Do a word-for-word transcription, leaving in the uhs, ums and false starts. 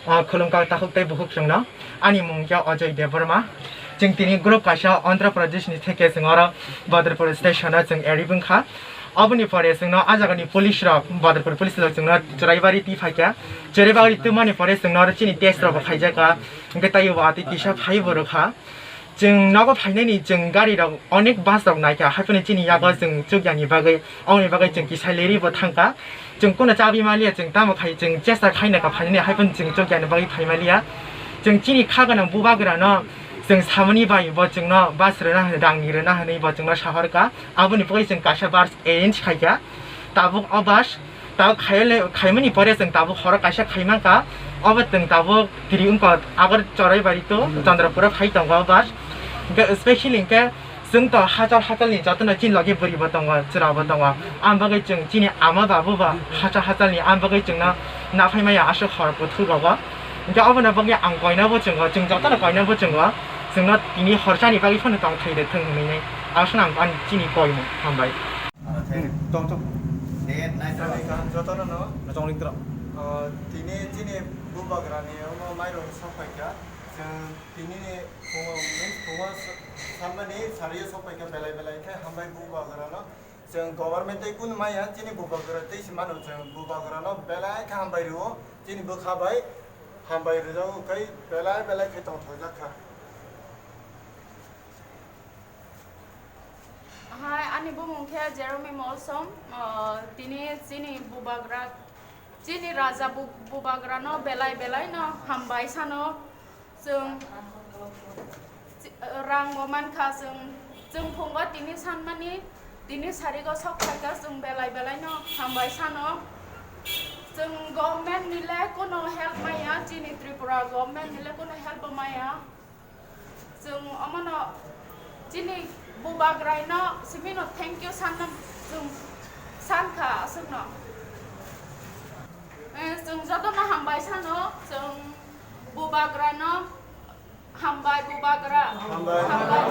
Ah, khulumkha takhuk tei bukhuk chwngno. Ani mung khe Ajoy Debbarma. Chwng tini group kaisa Andhra Pradesh ni theke chwng oro Badrapur station o chwng arrive wngkha. Aboni pore chwngno a jagani police rok, Badrapur police rok chwngno Churaibari twi phaikha. Churaibari twmani pore chwngno oro chini test rok bo khaijakha. Hwnkhe taibo atwi kisa phaibo rwkha. Chwng nogo phainani chwng gari rok onek bus rok naikha, haiphano chini yago chwng chukya ni bagwi, aboni bagwi chwng kisa leri bo thangkha. Chwng kono chabi maliya, chwng tamo khai chwng chesta khaina kha phainani, haiphano chwng chukya ni bagwi phai maliya. Chwng chini kha gwnang bubagra no chwng samani bai bo chwngno bus rwna hwnwi, rang ni rwna hwnwi bo chwngno sahorkha. Aboni bagwi chwng kaisa bus arrange khaikha. Tabuk o bus Tabuk khaile, khaimani pore chwng tabuk horo kaisa khaimankha. Obo chwng tabuk tiri wngkha, agor Churaibari to Chandrapura phai tongo bus. Hwnkhe specially hwnkhe chwng to hachal hachalni jotono chini logi bwrwi bo tongo, chwra bo tongo. Ang bagwi chwng chini ama babu ba hachal hachalni, ang bagwi chwngno naphai maya aswk hor kuthuk rogo. Hwnkhe obono bagwi ang koina bo chwngo, chwng jotono koina bo chwngo. Chwngno tini horchani bagwi phano tongthai rwthwng hwnwi aswk ang ani chini koimung hambai. Hmm, tong, tong. Jotono no. Tong ring tong. Ah, tini chini bubagrani omo mairung sok phaikha. Chwng tini ni phungo, means phungo sa-, samani sariyo sok phaikha belai belai khe hambai bubagrano. Chwng government tei kunu maya chini bubagra tei se mano chwng bubagrano belai khe hambai rwo. Chini bwkha bai hambai rwjago khe belai belai khe tongthokjak kha. Hai, ani bumung khe Jerome Molsom. Ah, tini chini bubagra, chini raja bu-, bubagrano belai belai no hambai sano. Chwng chi-, rang bo mankha chwng, chwng phungo tini sanmani, tini sarigo sok phaikha chwng belai belai no hambai sano. Chwng government ni le kono help maya, chini Tripura government ni le kono help bo maya. Chwng omono chini bubagraino simino thank you sanna chwng sankha aswkno. Eh, chwng jotono hambai sano, chwng bubagrano hambai bubagra. Hambai. Hambai.